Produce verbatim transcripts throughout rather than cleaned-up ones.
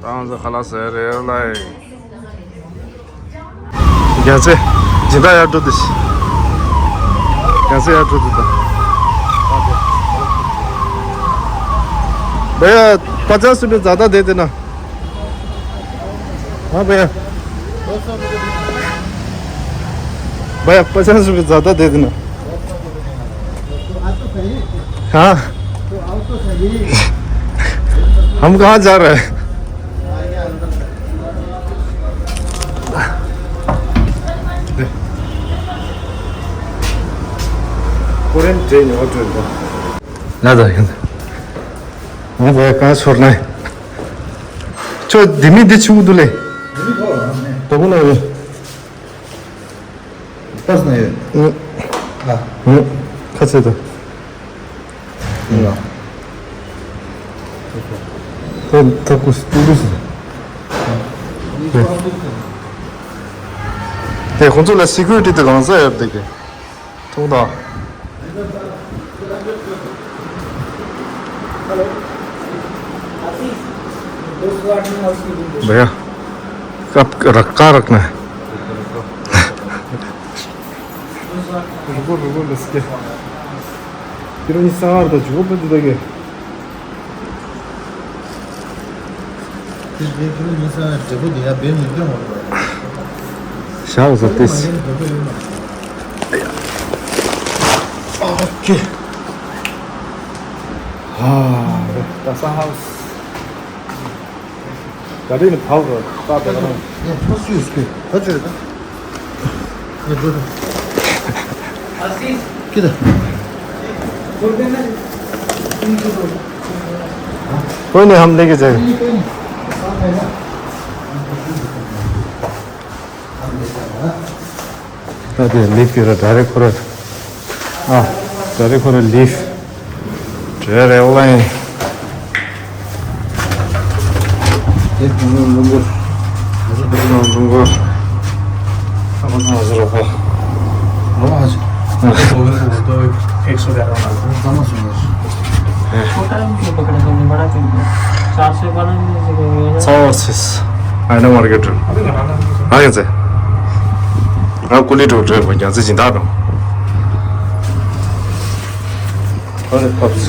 ཏང་ཟེར་ཁ་ལག་ཟེར་རེད་ལ། རྒྱ་ཚེ། སྦྱིན་བདག་ཡར་འགྲོ་དུས། རྒྱ་ཚེ་ཡར་འགྲོ་དུས་དང་། भैया, पचास रुपये ज़्यादा दे देना। हाँ भैया। भैया, पचास रुपये ज़्यादा दे देना। हाँ। हम कहाँ जा रहे हैं? कोरियन ट्रेन हो ट्रेन को। ना जाएंगे। ང་ཚོ་གང་ཚོར་ནས། ཁྱོད་ལྡེ་མིག་འདི་ཆུང་དུ་ལེ། ད་གུ་ན་ཡོད། པས་ན་ཡོད། ཨ། ཁ་ཚེ་དུ། ད་ད་གུ་སི་ཏུ་ལུ་སི། དེ་ཁོང་ཚོ་ལ་སི་ཀུ་རི་ཊི་དེ་གང་ས་ཡོད་དེ་གི། ཐུགས་དང་། भैया, कब रख, कहाँ रखना है? रुको, रुको, बस के। फिर नहीं सार तो जो पे दे। དེ་རེད། ཁྱོད་ཉིན་སང་འབྲས་བུ་དེ་ཡར་སྦས་ནས་སྟོན་འོང་བ། ཞག་ཟ་ཏེས། ཨོ་ཁེ། ཧ་རེ་ད་ས་ཧའུ་སི། ག་རེ་ནི་ཕག་རོ་ད་དེ་རང་། ཡ་ཕོ་སུས་སྐྱོད་ད་ཆོད་ད། कोई नहीं, हम लेके जाएंगे। हाँ, दे, लिफ्ट के रहा, डायरेक्ट खोरा। हाँ, डायरेक्ट खोरा लिफ्ट। Driver airline. ये लुंगो। लुंगो। अब ना हज़ार रुपये। हाँ, आज। हाँ। तो एक सौ ग्यारह वाला। कम सुनिए। छोटा भी पकड़ा, तुमने बड़ा क्यों? चार सौ वाला में से कोई है ना? चार सौ। आइना मार्केट। अभी घना ना। हाँ, कैसे? हाँ, कुली टोल रे, भैया से चिंता दो। अरे, पप्स।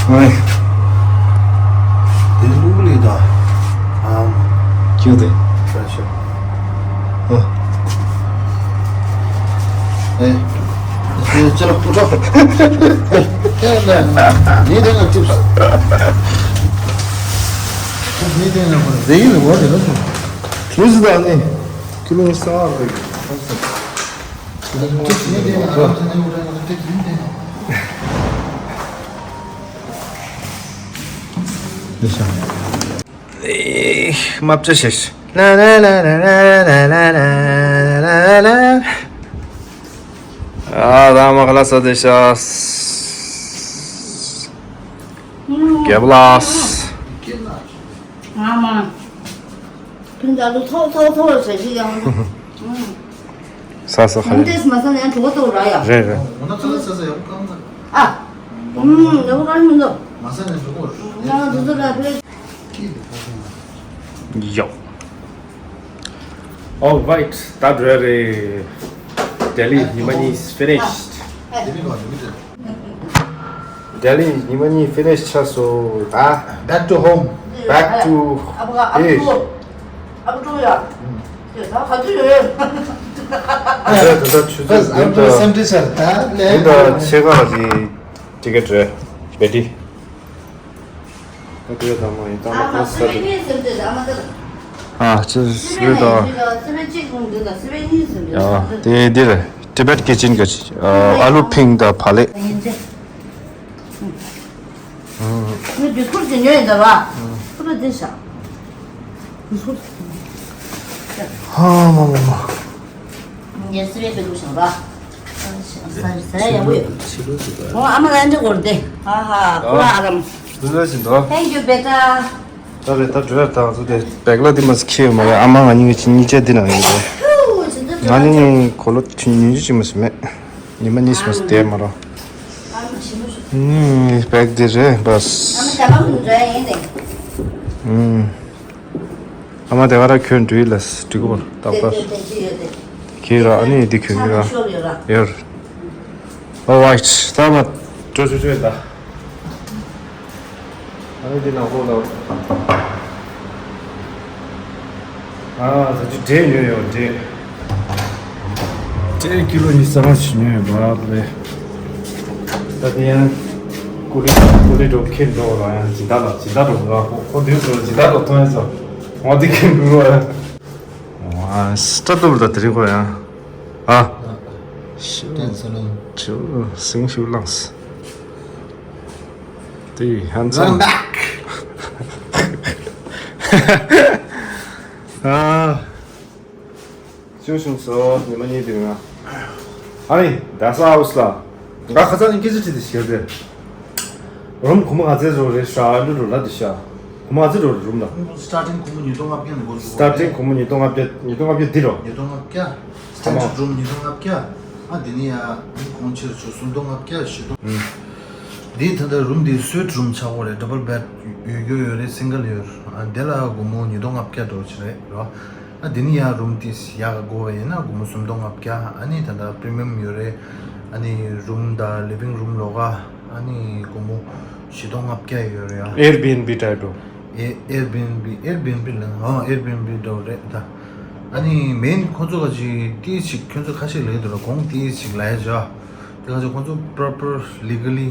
हाँ। ये लूली दा। हाँ। क्यों दे? अच्छा। हाँ। ए, ये चलो, उठो। ए, ये ले, नहीं देना चिप्स। चिप्स नहीं देना पड़े। देखिए, वो देखो। चिप्स डालने। किलो में सौ रुपए की। चिप्स नहीं देना, आराम से नहीं उठाएगा, तो चिप्स नहीं देना। ཨེ། མ་བཅོས་ཤིག་ལ་ལ་ལ། ཨ་ད་མ་ཁ་ལ་ས་དེ་ཤ། རྒྱབ་ལ། ཨ་མ། ཕན་ཚུན་ལ་ཐོག་ཐོག་ཐོག་ཟེར་ཞིག་ཡང་། ས་ས་ཁ་ལ། ཏེས་མ་ས་ནས་གྲོགས་ཏོ་ར་ཡ། རེད་རེད། འོ་ན་ཚ་ས་ས་ཡག་པོ་གང་ན། ཨ། ཨུམ། ཡག་པོ་གང་མི་འདུག་མ་ས་ནས་གྲོགས་པོ། ང་དུ་དུ་ལ་ཕེ། ཡོ། All right, ད་འགྲོ་ཡ་རེད། Delhi ཉི་མ་གཉིས་finished. Delhi ཉི་མ་གཉིས་finish ཆགས་སོང་ད། Back to home. Back to ཨ་ཕ་ཨ་ཕ་ཨེ། ཨ་ཕ་ཀྲུང་ཡ། ད་ག་དུས་ཡོད། ད་ད་ད་ཆུ་ཚོད་བདུན་དང་བདུན་དང་ཕྱེད་ཀ་ལ་ཅིག་ཊི་ཀེ་ཊི་རེད་བེ་ཏི། ད་དེ་དང་མ་ཡིན་ད་མ་ཁོ་ས་དེ། ཨ་ཅི་སི་པེ་དང་། ཡ་དེ་འདིར་Tibet Kitchen གི་ཨ་ཨ་ལུ་ཕིང་དང་བག་ལེབ། ངས་བི་སྐུར་ཅིག་ཉོས་ཡིན་ད་བ། ཁུ་པ་འདི་བཞག་ཧ་མ་མ་མ། ངས་སི་པེ་བི་སྐུར་བཞག་བ། ཟ་ཡག་པོ་ཡོད། ཨོ་ཨ་མ་ལ་འདྲི་གོ་རེད་དེ། ཧ་ཧ་ཁུ་པ་ཨ་རམ། འདི་ལ་ཞིག་འདུག Thank you, beta. ད་རེད་ད་འགྲོ་ཡ་ད་ཚོ་དེ་བེག་ལ་དེ་མ་ཁྱེར་མ་རེད། ཨ་མ་ང་གཉིས་ཀྱི་གཉིས་ཆ་འདི་ནང་ཡོད་རེད། ང་གཉིས་གོ་ལོ་ཉུང་ཉུང་ཅིག་མ་ཟིན་མེད། ཉི་མ་གཉིས་མ་ཟིན་དེ་མ་རོ། ཨུམ། པེག་འདི་རེད་པས། ཨ་མ་དེ་ག་ར་ཁྱོད་འགྲོ་ཡིན་ནས། ཨུམ། ཨ་མ་དེ་ག་ར་ཁྱོད་འགྲོ་ཡིན་ལ་འགྲིག་གོ། རྟག་པར། ཁྱེད་ར་ཨ་ནི་འདི་ཁྱོད་ཀྱི་ར་ཡོད། Alright. ད་མ་འགྲོ་ཆོག་ཆོག་ད། ཨ་ནི་འདི་ནང་ཧོ་ལ། ཨ་ད་ཅི་འབྲས་ཉོས་ཡོད་འབྲས། འབྲས་ཀི་ལོ་གཉིས་རྩ་ལྔ་ཞིག་ཉོས་ཡོད་པ་རེད། ད་དེ་ཡང་ཀུ་ལི་ཀུ་ལི་འགྲོ་ཁྱེར་འགྲོ་ར་ཡང་སྦྱིན་བདག་ལ་སྦྱིན་བདག་འགྲོ་ར་ཁོ་ཁོ་དུས་སུ་སྦྱིན་བདག་འགྲོ་ཐོན་ཡོད་ཙང་ང་དེ་ཁྱེར་འགྲོ་ར། ཨ་སི་ཏྲ་ཏུ་ལ་ད་དེ་རིང་ཁོ་ཡང་ཨ་ཤི་ཏན་ས་ལོན་ཆུ་སིང་ཤུ་ལངས། དེ་ཧན་སམ། Run back. ཨ། ཅུང་ཞུང་སོ་ཉི་མ་གཉིས་དེ་ང་། ཨ་ནི་ད་ས་ཧའུ་སི་ལ། ང་ཁ་སང་ནས་སྐད་ཆ་དྲིས་ཏེ་ཞིག་ཡོད་དེ། རུམ་གོང་མ་ག་ཚད་རོ་རེད་ཤག་ཨ་འདྲ་རོ་ལ་དེ་ཤག་གོང་མ་ག་ཚད་རོ་རེད་རུམ་ལ། སི་ཊར་ཊིང་གོང་མ་ཉིས་སྟོང་ལྔ་བརྒྱ་ནས་འགོ་བཙུགས། སི་ཊར་ཊིང་གོང་མ་ཉིས་སྟོང་ལྔ་བརྒྱ་ཉིས་སྟོང་ལྔ་བརྒྱ་འདི་རོ། ཉིས་སྟོང་ལྔ་བརྒྱ། སི་ཊེན་ཌར་ཌི་རུམ་ཉིས་སྟོང་ལྔ་བརྒྱ། ཨ་འདི་ནི་ཡ་ཨ་ནི་གོང་ཆེར་བྱོས་སུམ་སྟོང་ལྔ་བརྒྱ་བཞི་སྟོང་། འདི་ད་ལྟ་རུམ་འདི་སུའིཊ་རུམ་ཆགས་ཡོད་རེད། ཌབ་བལ་བེཌ་ཡོད་རྒྱུ་ཡོད་རེད། སིང་གལ་ཡོད་རེད། ཨ་འདི་ལ་སྒོར་མོ་ཉིས་སྟོང་ལྔ་བརྒྱ་འདྲ་བོ་ཅིག་རེད་རོ། ཨ་འདི་ནི་ཡ་རུམ་ཏིས་ཡག་ག་དགོས་པ་ཡིན་ན་སྒོར་མོ་སུམ་སྟོང་ལྔ་བརྒྱ། ཨ་ནི་ད་ལྟ་པི་རི་མི་ཡམ་ཡོད་རེད། ཨ་ནི་རུམ་དང་ལི་ཝིང་རུམ་ལོགས་ཀ་ཨ་ནི་སྒོར་མོ་བཞི་སྟོང་ལྔ་བརྒྱ་ཡོད་རེད་ཡ། ཨེར་བི་ཨེན་བི་ཊའིབ་འགྲོ། ཨེ་ཨེར་བི་ཨེན་བི་ཨེར་བི་ཨེན་བི་ལ་ཨ་ཨེར་བི་ཨེན་བི་འདྲ་བོ་རེད་ད། ཨ་ནི་མེན་ཁོ་ཚོ་ག་ཅིག་ཏིས་ཅིག་ཁྱོད་ཚོ་ཁ་ཤས་ལས་འདུག་ར་གོང་ཏིས་ཅིག་ལ་ཡ་བྱ། དེ་ག་ཚོད་ཁོང་ཚོ་པོ་རོ་པར་ལི་ག་ལི་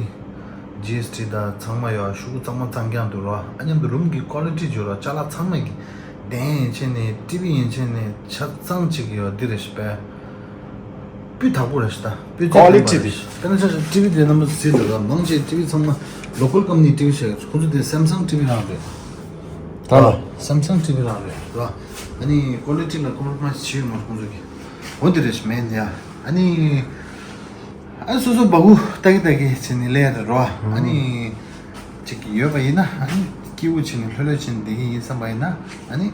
ཇི་ཨེས་ཊི་དང་ཚང་མ་ཡོད་ཤུགས་གཙང་མ་གཙང་རྐྱང་འདུག་ར། ཨ་མཉམ་དུ་རུམ་གྱི་ཀོ་ལི་ཊི་ཅིག་ཡོད་ར། ཅ་ལག་ཚང་མ་གི་གདན་ཡན་ཆད་ནས་ཊི་བི་ཡན་ཆད་ནས་ཆ་ཚང་གཅིག་ཡོད་འདི་རེད་ཤི་པས། སྤུས་དག་པོ་རེད་ཤི་ད། སྤུས་ཚད་ལྡན་པ་རེད་ཤི། དཔེར་ན་ཆ་བཞག་ཊི་བི་དེ་རྣམ་པ་གཟིགས་འདུག་ར། མང་ཆེ་ཊི་བི་ཚང་མ་ལོ་ཀལ་ཀམ་ནི་ཊི་བི་ཤ་ཁོང་ཚོ་དེ་སེམ་སང་ཊི་བི་རང་རེད། ད་ལ་སེམ་སང་ཊི་བི་རང་རེད་ར། ཨ་ནི་ཀོ་ལི་ཊི་ལ་ཀོམ་པྲོ་མའེ་ཛི་བྱེད་ཡོད་མ་རེད་ཁོང་ཚོ་གི། འོ་དེ་རེད་ཤི་མེན་ཡ། ཨ་ནི། ཨ་སོ་སོ་བ་གུ་ལྟ་གི་ལྟ་གི་བྱས་ནས་ལས་རེད་རོ། ཨ་ནི། ཅིག་ཡོད་པ་ཡིན་ན་ཨ་ནི་སྐྱིད་པོ་བྱས་ནས་ལྷོད་ལྷོད་བྱས་ནས་བསྡད་ཀྱི་ཡིན་བསམ་པ་ཡིན་ན་ཨ་ནི་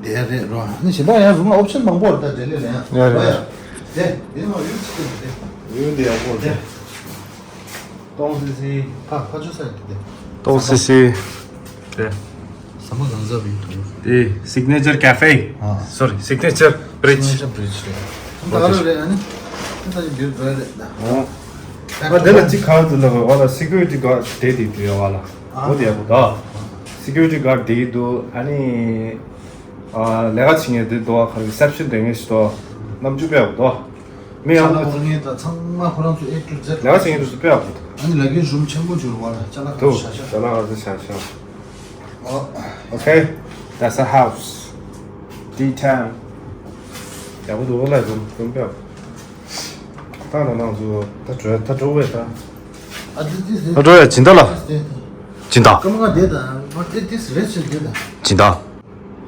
བསྡད་རེད་རོ། ཨ་ནི་གཞན་པ་ཡང་རུམ་ལ་ཨོབ་ཤན་མང་པོ་རེད་ད་འབྲེལ་ལས་ལ་ཡང་ཡ་རེད་རོ་ཡ། དེ་དེ་ནང་ཡུལ་ཅིག་དེ་ཡུལ་འདི་ཡག་པོ་རེད། ཏོང་སི་སི། ཕ་ཕ་ཆུ་ས་རེད་དེ། ཏོང་སི་སི། རེད། ཟ་མ་གང་ཟ་བའི་དུ། དེ་སིག་ནེ་ཅར་ཀ་ཕེ། ཨ། སོ་རི་སིག་ནེ་ཅར་བི་རིཇ། སིག་ནེ་ཅར་བི་རིཇ་རེད། ད་ག་རེ་རེད་ཨ་ནི། ད་ཡི་འདིར་འགྲོ་ཡ་རེད་ད། ཨོ། ཨ་དེ་ལ་གཅིག་ཁ་ཚུ་ལ་བ་ལ་སི་ཀུ་རི་ཊི་གཱཌ་དེ་དེ་དུ་ཡ་བ་ལ། ཨ། འོ་དེ་ཡ་བུ་ད། སི་ཀུ་རི་ཊི་གཱཌ་དེ་ཡི་འདུག་ཨ་ནི། ཨ་ལས་ཀ་བྱེད་མཁན་དེ་འདུག་ཨ་ཁ་རི་སེབ་ཤན་དེ་ངེས་ཤི་འདུག་རྣམ་འགྱུར་དཔེ་ཡག་པོ་འདུག་མི་ཡག་པོ་འདུག་ཚང་མ་ཁོ་རང་ཚོ་ཨེ་ཊུ་ཛེཌ་ལས་ཀ་བྱེད་མཁན་དེ་ཚོ་དཔེ་ཡག་པོ་འདུག་ཨ་ནི་ལ་གི་རུམ་ཆེན་པོ་བྱུར་བ་ལ་ཅ་ལག་ཁ་ཤ་ཤ། ཅ་ལག་ཁ་ཤ་ཤ། ཨོ། Okay, that's a house. D ten. ཡག་པོ་འདུག་ཨོ་ལ་རུམ་རུམ་དཔེ་ཡག་པོ། ད་ད་ནང་ཚོ་ད་འགྲོ་ད་འགྲོ་བས་ད། ཨ་ཏི་ཏི་ཏི། ད་འགྲོ་ཡ་སྦྱིན་བདག་ལ། སྦྱིན་བདག་སྐར་མ་ལྔ་བསྡད་ད། ཨ་ཏི་ཏི་རེད་ཟེར་བསྡད་ད། སྦྱིན་བདག་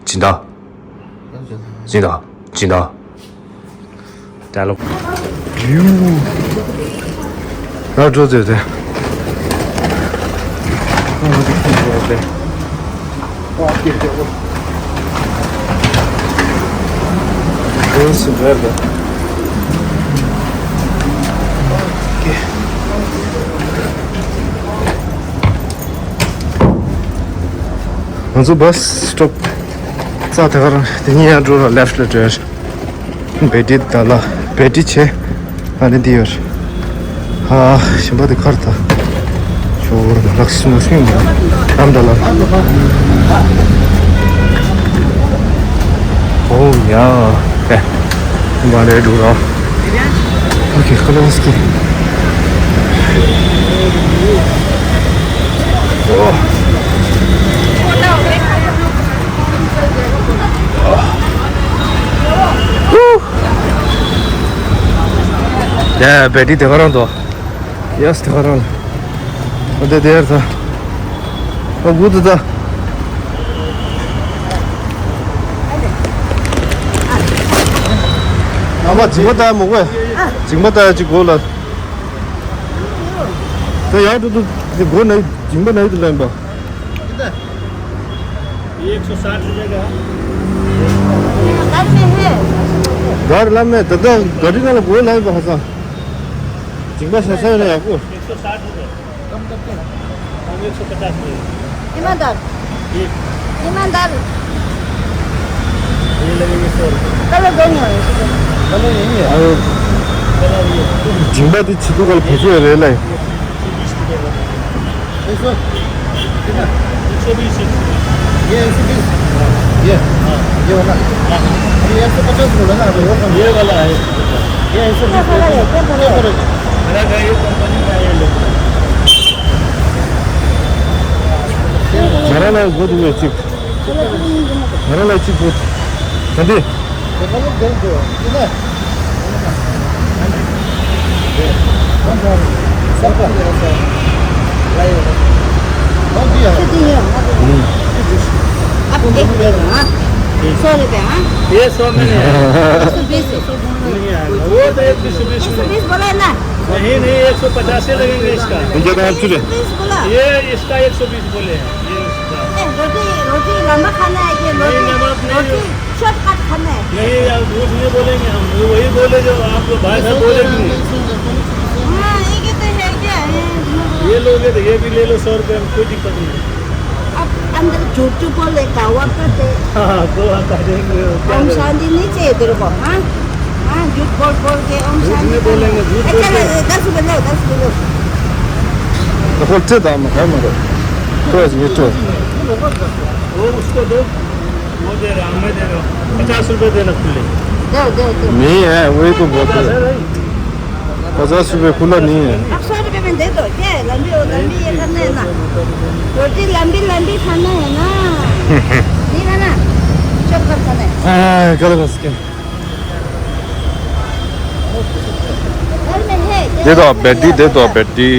སྦྱིན་བདག་སྦྱིན་བདག་སྦྱིན་བདག་ད་ལོ། ཡུ། ད་འགྲོ་ཟེར་ཏེ། ང་ཚོ་བྷ་སི་སི་ཊོབ་རྩ་དེ་གར་དེ་གཉིས་ཡར་འགྲོ་ར་ལེཕ་ཊི་ལ་འགྲོ་ཡ་རེད། བེ་ཏི་ད་ལ་བེ་ཏི་ཆེ། ཨ་ནི་འདི་ཡོད་རེད། ཨ་ཞིམ་པ་དེ་ཁར་ད། ཆོ་ལགས་སུ་མ་སུ་ཡོང་ཨམ་ད་ལ། ཨོ་ཡ། ཨེ། མ་ལས་འགྲོ་ར། ཨོ་ཁེ་ཁ་ལོ་སི་ཀི། ཨོ། ཡ་བེ་ཏི་དེ་ག་རང་དོ། ཡ་སི་དེ་ག་རང་། ཨ་དེ་དེར་ད། ཨ་བུ་དུ་ད། ཨ་མ་ཇིང་པ་ད་མོ་གོ། ཇིང་པ་ད་ཅི་གོ་ལ། ད་ཡར་དུ་དུ་དེ་གོ་ན་ཇིང་པ་ན་ཡུ་དུ་ལེན་པ། एक सौ साठ रुपये का। घर में है। घर ला में दादा गाड़ी ना बोल है बहुत सा। जिंगा ससा है ना आपको। एक सौ साठ रुपये। हम एक सौ पचास में। ईमानदार। ये। ईमानदार। ये लगेंगे सौ रुपये। कलर दो नहीं होने चाहिए। कलर यही है। और कलर ये। झिंगा तो छिटू कल फंसे रहे लाए। एक सौ बीस रुपये का। एक सौ बीस, एक सौ बीस। ये एक सौ बीस। ये। हाँ। ये वाला। हाँ। अभी एक सौ पचास बोला ना, अभी वो कम। ये वाला है। ये एक सौ बीस। क्या फर्क है? क्या फर्क है? मेरा का ये कंपनी का ये लो। ང་རང་ལ་དགོས་འདུག་གཅིག་ང་རང་ལ་གཅིག་དགོས། ག་འདི། आप एक दे दो, हाँ। सौ रुपया, हाँ। ये सौ में नहीं है। एक सौ बीस। नहीं है, वो तो एक सौ बीस में। एक सौ बीस बोला है ना। नहीं, नहीं, एक सौ पचास ही लगेंगे इसका। ये तो आप चुने। बीस बोला। ये इसका एक सौ बीस बोले हैं, ये इसका। ए, रोटी, रोटी लंबा खाना है कि नहीं, रोटी, नमक नहीं। रोटी शॉर्टकट खाना है? नहीं, यार, झूठ नहीं बोलेंगे हम, वही बोले जो आप लोग भाई साहब बोले कि नहीं। हाँ, ये कहते हैं क्या? ये लोग हैं तो ये भी ले लो सौ रुपये में, कोई दिक्कत नहीं है। अब अंदर झूठ क्यों बोलेगा? वक्त है। हाँ, तो आता है, क्या ओम करें? शांति नहीं चाहिए तेरे को, हाँ? हाँ, झूठ बोल बोल के ओम झूठ शांति नहीं बोलेंगे, झूठ ए, बोल चलो, के। दस रुपए लो, दस रुपए लो। तो खोल, चल, दाम है, मगर। तो ऐसे ये तो। वो उसको दो, वो दे रहा, मैं दे रहा हूँ। पचास रुपए देना खुले। दो, दो, दो। नहीं है, वही तो बोलते हैं। पचास रुपए खुला नहीं है। अब सौ रुपए में दे दो, क्या है? लंबी और लंबी ये करना है ना। रोटी लंबी लंबी खाना है ना। ठीक है ना? चुप कर खाना है। हाँ, गलत बस के। घर में है, क्या दे दो, है? बैठी दे दो, बैठी।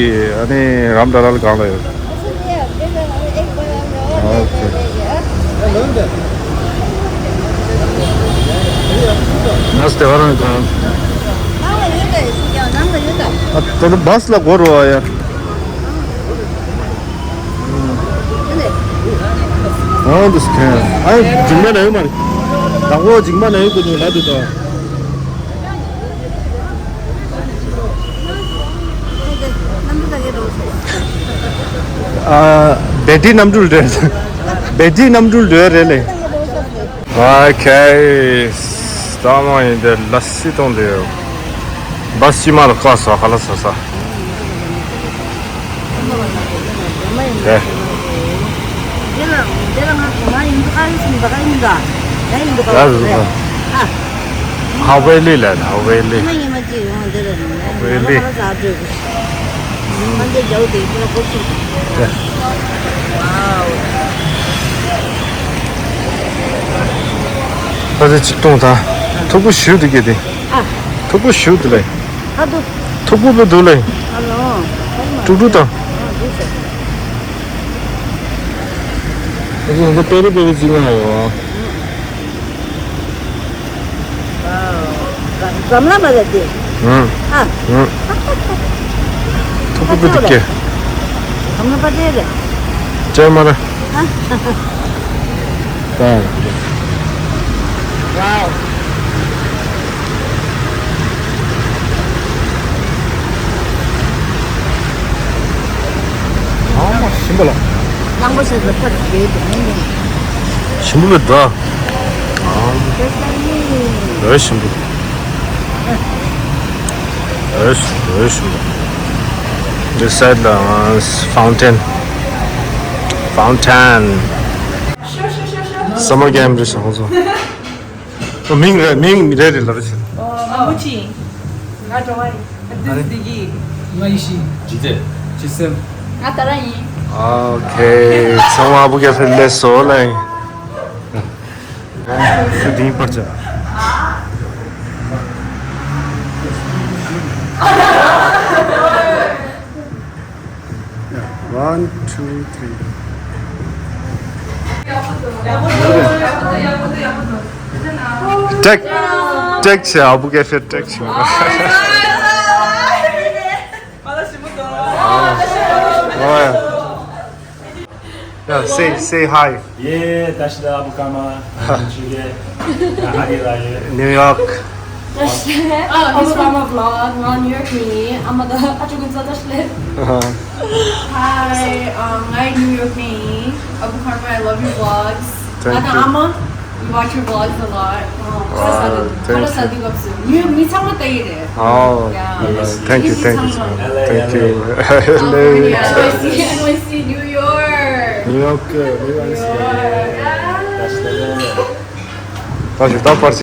अरे, राम दलाल कहाँ गए? अच्छा, ये, ये, एक बार और दे दो, ओके। दे दो, ये। नमस्ते, वरुण खान। ནང་ལ་ཡོད་དེ། ཡང་ནང་ལ་ཡོད་དེ། ཨ། ད་ལྟ་བཱས་ལ་འགོར་བ་ཡ། ཨ་འདི་སྐད། ཨ་འཇིགས་མ་ན་ཡོད་མ་རེད། བདག་པོ་འཇིགས་མ་ན་ཡོད་དུ་འདུག་ལབ་དུས་ད། ཨ། བེ་ཏི་གནམ་གྲུ་རེད། བེ་ཏི་གནམ་གྲུ་རེད་ལེ། ཨོ་ཁེ། ད་མ་ཡིན་དེ་ལ་སི་གཏོང་དེ་ཡོད། བཱས་ཅི་མ་ལ་ཀ་ས་ཁ་ལ་ས་ས། དེ། ཡ་རུ་ཧ་ཝེ་ལི་ལ་ཧ་ཝེ་ལི། ཧ་ཝེ་ལི། ད་ཚེ་ཆིག་སྟོང་དང་། ཐུག་པོ་ཞུ་དུ་གེ་དེ། ཐུག་པོ་ཞུ་དུ་ལེ། ཐུག་པོ་པེ་དུ་ལེ། ཀྲུག་ཀྲུག་དང་། ད་ཚེ་འདི་པེ་རི་པེ་རི་ཅི་ང་ཡོ། འཛམ་ལ་མ་རེད་དེ། ཨ། ཐུག་པོ་པེ་དུ་ཀེ། འཛམ་ལ་པ་ཏེ་རེད། ཅེ་མ་རེད། ཨ། ད། ཝའོ། ཨ་མ་ཞིམ་པ་ལ། གླང་པོ་ཆེ་ལ་ཕར་བསྡད་དེ་མིན་ནི། ཞིམ་པོ་མེད་ད། ཨ། ཨེ་ཞིམ་པོ། ཨེ་ཞིམ་པོ། This side ལ་fountain. Fountain. Summer camp རེད་ཤག་ཁོང་ཚོ། མིང་རེད། མིང་རེད་རེད་ལབ་རེད། ཨོ་མུ་ཆི། ང་འགྲོ་བ་ཡིན། འདི་འདི་གི། ང་ཡི་ཤི། ཇི་ཙེ། ཇི་སེམ། ང་ད་ར་ཡིན། ཨོ་ཁེ། ཚང་མ་ཨ་བུ་གེ་ཧྥེ་ལེ་སོ་ལེ། ཤུ་ཏིང་པར་ཆ། One, two, three. Take, take བྱས། ཨ་བུ་གེ་ཧྥེ་take བྱས། ཨོ་ཡ། Yeah, say, say hi. ཡེ། ད་ཤི་ད་ཨ་བུ་ཀ་མ། ཆུ་ལེ། ཡ་ཧ་རི་ར་ཡེ། New York. Oh, he's from a vlog. ང་ནིའུ་ཡོག་ནས་ཨ་མ་དང་ཨ་ཅོ་ཀུན་རྩ་བ་ཤེས། Hi, um, ང་ནིའུ་ཡོག་ནས། Abu Karma, I love your vlogs. Thank you. ང་དང་ཨ་མ, we watch your vlogs a lot. ཁ་ལག་ཟ་དུས་སྐབས་སུ་ནིའུ་ཡོག་མི་ཚང་མ་ལྟ་ཡི་རེད། Oh, yeah, thank you, thank you, thank you. California, N Y C, N Y C, New York. New York, New York. ད་ཞིག་ད་པར་